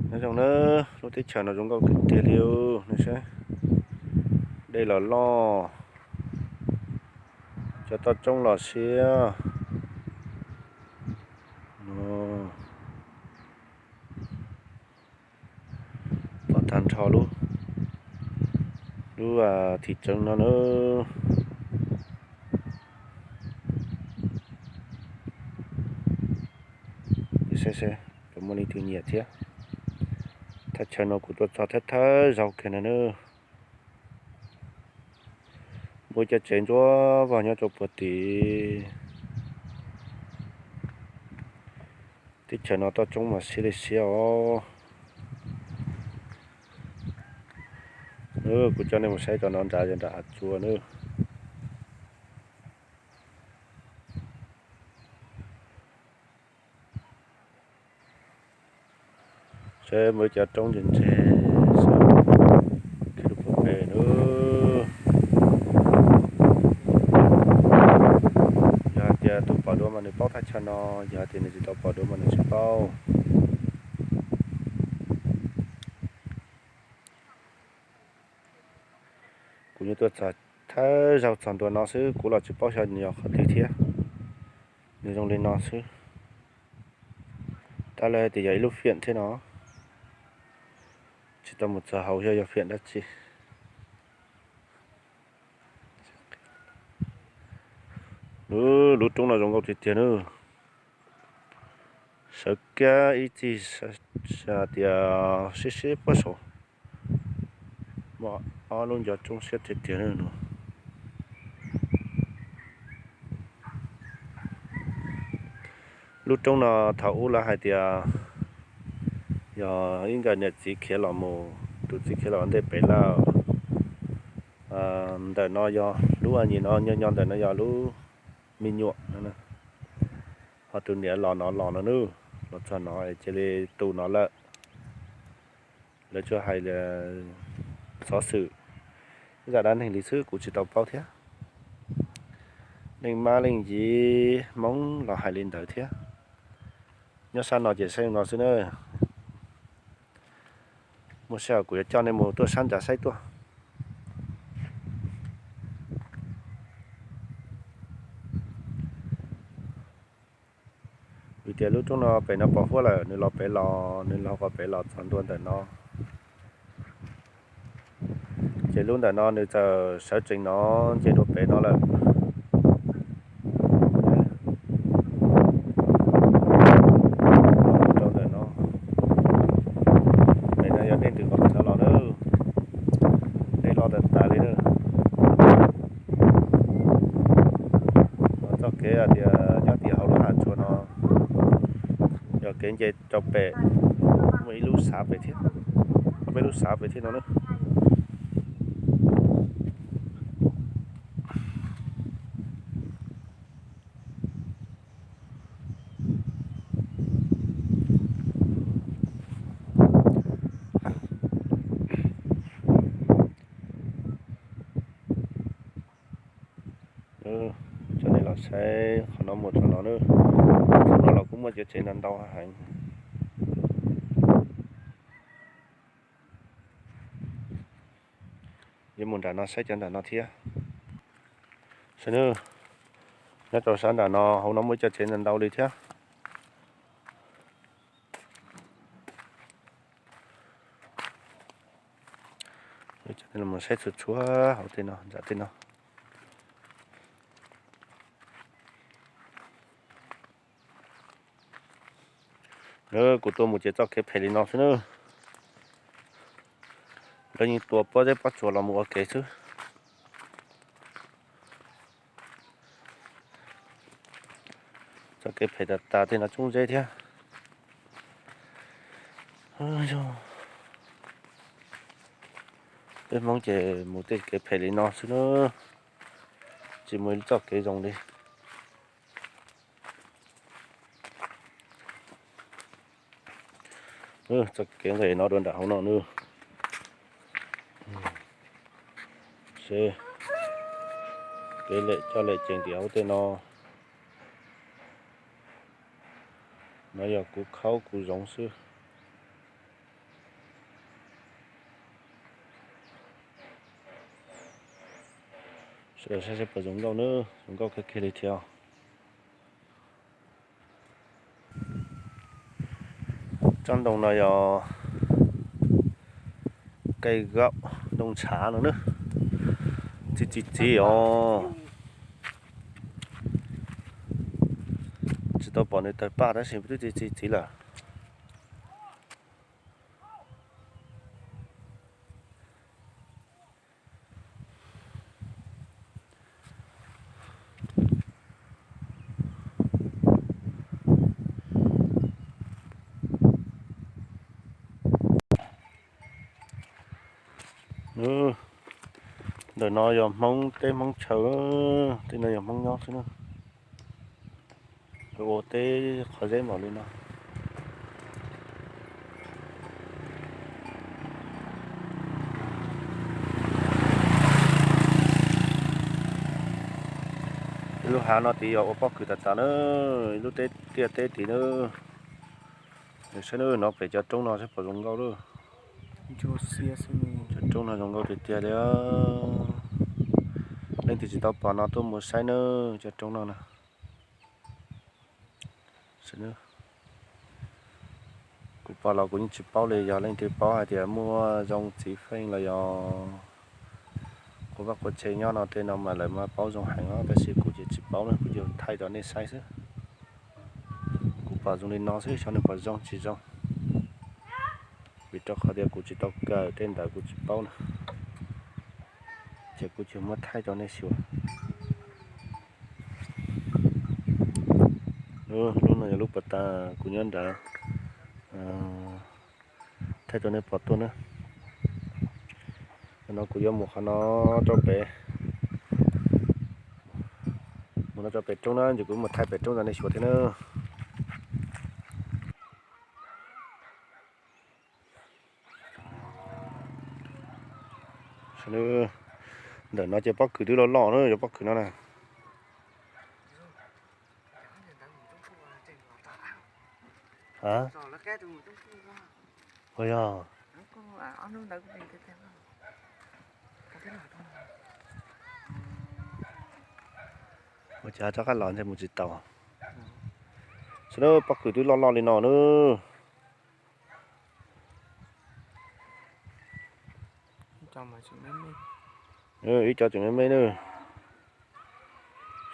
Nyob zoo nawb, lub teb chaws no zoo nkauj tiag tiag li os, nej saib. Dej los loj, cov toj roob los siab. Pom tag nrho lub, lub thim tseeb no nawb. Saib seb puas muaj leej twg nyiam thiab. Thaj chaw no kuv tuaj txog thawj thawj zaug kiag no nawb. Muaj cov tsev ntsuab vog nyob rau puag tim. Teb chaws no toj roob mas siab li siab os. Kuv coj nej mus saib rau no nrad, nram hav tsua nawb. Saib muaj ib cov roob ntse ntse, saib kiag rau puag pem nawb. Yog hais tias tus pom dua mas nws paub thaj chaw no, yog hais tias nws tsis tau pom dua mas nws tsis paub. Kuv nyuam tuaj txog thawj zaug txog ntua no xwb, kuv los tsis paub xyov nws yog qhov twg thiab. Nws zoo li no xwb. Tab lawv tias yog ib lub fiam thiab no, tsis tau mus txog hauv xyov yog fiam dab tsi. Lub roob no zoo nkauj tiag tiag nawb. Sawv kiag ib txij tias sib sib puag saud, muaj ob lub ncov roob siab tiag tiag nawb. Lub roob no thaum ub lawv hais tias yog ib nkawm niam txiv khiav los mus, tus txiv khiav los ntej pem lawm. Ntawm no yog lub a nyim no, nyob nyob ntawm no yog lub me nyuam no. Ho tus niam los no los no nawb, los txog no cia li tu no lawm. Lawv tsuas hais xov xwm, zaj dab neeg li xwb kuv tsis tau paub thiab. Leej mab leej yiv Hmoob los hais li ntawd thiab. Nyob sab no ces saib no xwb na. Muaj sij hawm kuv yuav coj nej mus tuaj sab nrad saib tuaj. Vim tias lub roob no pem no pos huab lawm, nws los pem los, nws los qhov pem los txog ntua ntawm no. Ces lub ntawm no nws txawm sawv tsees no nce rau pem no lawm. Rau ntawm no, pem no yog dej ntws qhov pem no los na, dej loj tas tas li na. Txoj kev tias nyob tim hauv lub hav tsua no yog kev nce rau pem, muaj ib lub xav pem thiab, muaj ib lub xav pem thiab no na. Coj nej los saib qhov no mus txog no na. Qhov no los kuj muaj cov tsev ntau ntau heev. Yuav mus nram no saib cov nram no thiab. Saib nawb, nyob rau sab nram no hauv no muaj ib co tsev ntau ntau li thiab. Coj nej los saib txhua txhua hauv tej no, nram tej no. Kuv tuaj mus ces txoj kev phem li no xwb na. Lawv yeej tua pob zeb pob tsuas los mus ua kev xwb. Txoj kev phem tas tas, tej no tsoob zeb thiab. Peb Hmoob ces mus tej kev phem li no xwb na, tsis muaj ib txoj kev zoo li. Txoj kev nqes no dua nram hauv no nawb. Seb kev lem coj lem cees tim hauv tej no. No yog kuv khaub kuv zoov xwb. Saib seb puas zoo nkauj na, zoo nkauj kawg kiag li thiab. Tsob ntoo no yog kaij gaum ntoo ntshav no na, txiv txiv txiv os. Tsis tau pom nws tawg paj tab sis twb txiv txiv txiv lawm. Ntawm no yog Hmoob teb Hmoob chaw, tej no yog Hmoob nyob xwb na. Ua teb qhov zeb npaum li no. Ib lub hav no tid yog ua pob kws tas tas na, ib lub teb tiaj teb tid na. Saib na, no pem cov roob no saib puas zoo nkauj lawm. Cov roob no zoo nkauj tiag tiag li. Leej twg tsis tau pom no tuaj mus saib na, cov roob no na. Kuv pom los kuv yeej tsis paub li, yog leej twg paub hais tias muaj zoo txiv feej los yog qhua vaj qhua tse nyob no tej no mas lawv mas paub zoo heev os, tab sis kuv ces tsis paub na, kuv ces thaij rau nej saib xwb. Kuv pom zoo li no xwb, xyov nws puas zoo tsis zoo, vim rau qhov tias kuv tsis tau kawm tej ntawd kuv tsis paub na, ces kuv ces muab thaij rau nej xyuas. Lub no yog lub pas tas kuv nyob nrad, thaij rau nej pom tuaj na. No kuv yuav mus qhov no rau pem, mus no rau pem roob na, ces kuv mus thaij pem roob rau nej xyuas thiab na. Ntawm no ces pob kws twb loj loj na, yog pob kws no na. Ua yog, ua cas rov qab los ntshe mus tsis tau. Sawv daws, pob kws twb loj loj li no na. Ib co tseem me me na.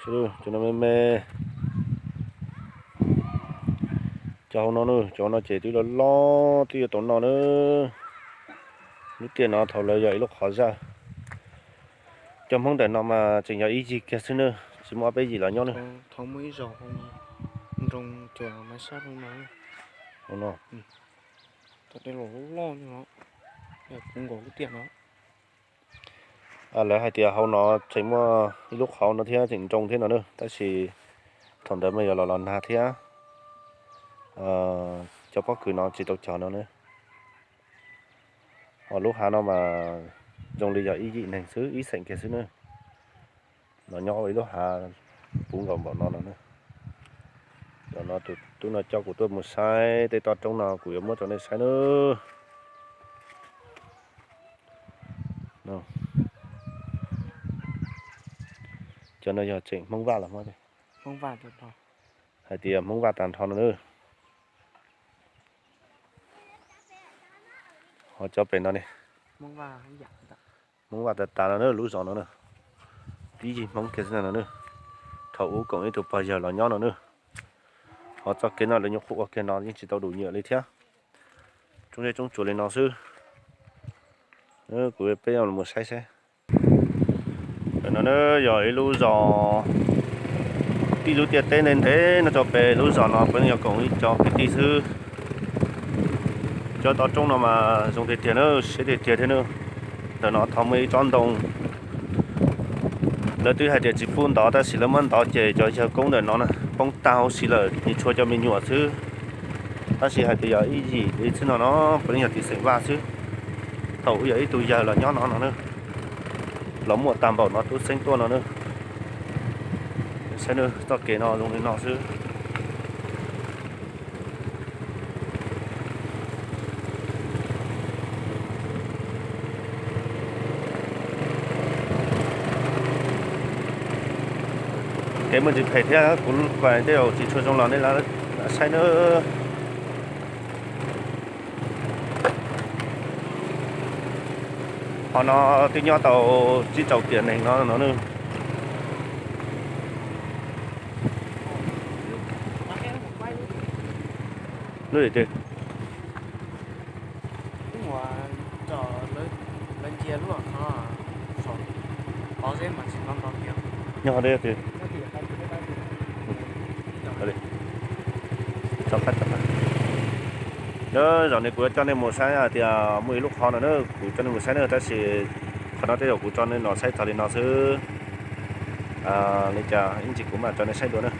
Cov no me me. Cov hauv no na, cov no ces twb loj loj twb yuav tau no na. Lub tiaj no thaum lawv yog ib lub qhov zaj. Cov Hmoob ntawm no mas tseem yog ib yig kiag xwb na, tsis muaj ob peb yim los nyob na. Thaum muaj ib zaug nroo cuag maiv sab no. Hauv no. Loj loj no, puv nkaus lub tiaj no. Lawv hais tias hauv no tseem muaj ib lub qhov no thiab tseem nroo thiab no na, tab sis thaum ntawd mas yog los los nag thiab, cov pob kws no tsis tau cog no na. Ho lub hav no mas zoo li yog ib yim neeg xwb, ib xeem kiag xwb na. No nyob ua ib lub hav puv nkaus npaum no no na. Cov no tus tub no coj kuv tuaj mus saib tej toj roob no kuv yuav muab rau nej saib na. Cov no yog tseem Hmoob Vaj los Hmoob, hais tias Hmoob Vaj tag nrho no na. Ho cov pem no ne, Hmoob Vaj tas tas no na, lub zos no na. Ib yig Hmoob kiag xwb no na. Thaum ub koom ib tug pog yawg los nyob no na. Ho txoj kev no lawv nyuam qhuav ua kiag no yeej tsis tau dum nyiam li thiab. Tsoob zeb tsoob tsuas li no xwb. Kuv peb mus saib saib. No na yog ib lub zos, ib lub tiaj teb ntev ntev no rau pem lub zos no puav leej yog koom ib co kwv tij xwb. Cov toj roob no mas zoo tiag tiag na, siab tiag tiag thiab na. Ntawm no thaum muaj ib tsob ntoo, lawv twb hais tias tsis pub ntov tab sis lawv muab ntov ces cov yawg koob ntawm no na poob tag huv si lawm, nws tshuav cov me nyuam xwb. Tab sis hais tias yog ib yim li xwb no no, puav leej yog tim xeem Vaj xwb. Thaum ub yog ib tug yawg los nyob no no na, los muaj tag npaum no tub xeeb tuaj no na. Saib na, txoj kev no zoo li no xwb. Kev muaj ntsis phem thiab, kuv pais tej zaum tsis tshua zoo los nej saib nawb. Qhov no twb nyob tau tsib rau tiam neeg no no. Lub zem twg? Nyob qhov twg? Zaum no kuv yuav coj nej mus saib hais tias muaj ib lub qhov no na, kuv coj nej mus saib na, tab sis qhov no tej zaum kuv tso nej los saib txog li no xwb. Li cas ib ntsis kuv mam tso nej saib dua na.